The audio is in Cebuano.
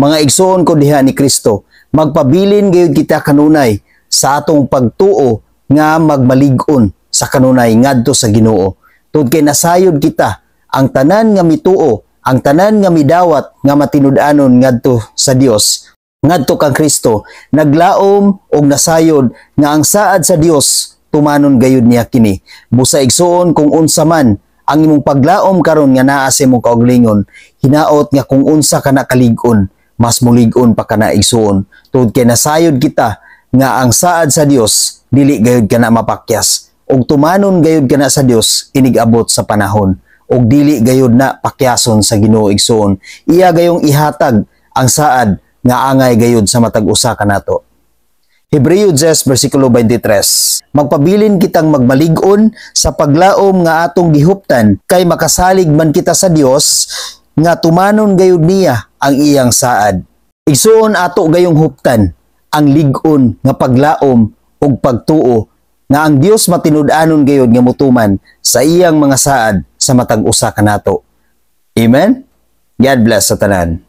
Mga igsoon ko diha ni Kristo, magpabilin gayud kita kanunay sa atong pagtuo nga magmalig-on sa kanunay ngadto sa Ginoo. Tungod kay nasayod kita, ang tanan nga mituo, ang tanan nga midawat nga matinud-anon ngadto sa Dios, ngadto kang Kristo, naglaom og nasayod nga ang saad sa Dios, tumanon gayud niya kini. Busa, igsoon, kung unsa man ang imong paglaom karon nga naa sa imong kaugalingon, hinaot nga kung unsa kana kalig-on, mas mulig-on pa kana, igsoon. Tungod kay nasayod kita nga ang saad sa Dios, dili gayud kana mapakyas ug tumanon gayud kana sa Dios inig-abot sa panahon, ug dili gayud na pakyason sa Ginoo, igsoon. Iya gayong ihatag ang saad nga angay gayud sa matag usa kanato. Hebreo 10 versikulo 23. Magpabilin kitang magmalig-on sa paglaom nga atong gihuptan, kay makasalig man kita sa Dios nga tumanon gayud niya ang iyang saad. Igsoon, ato gayong huptan ang lig-on nga paglaom ug pagtuo nga ang Dios matinud-anon gayud nga mutuman sa iyang mga saad sa matag usa kanato. Amen. God bless sa tanan.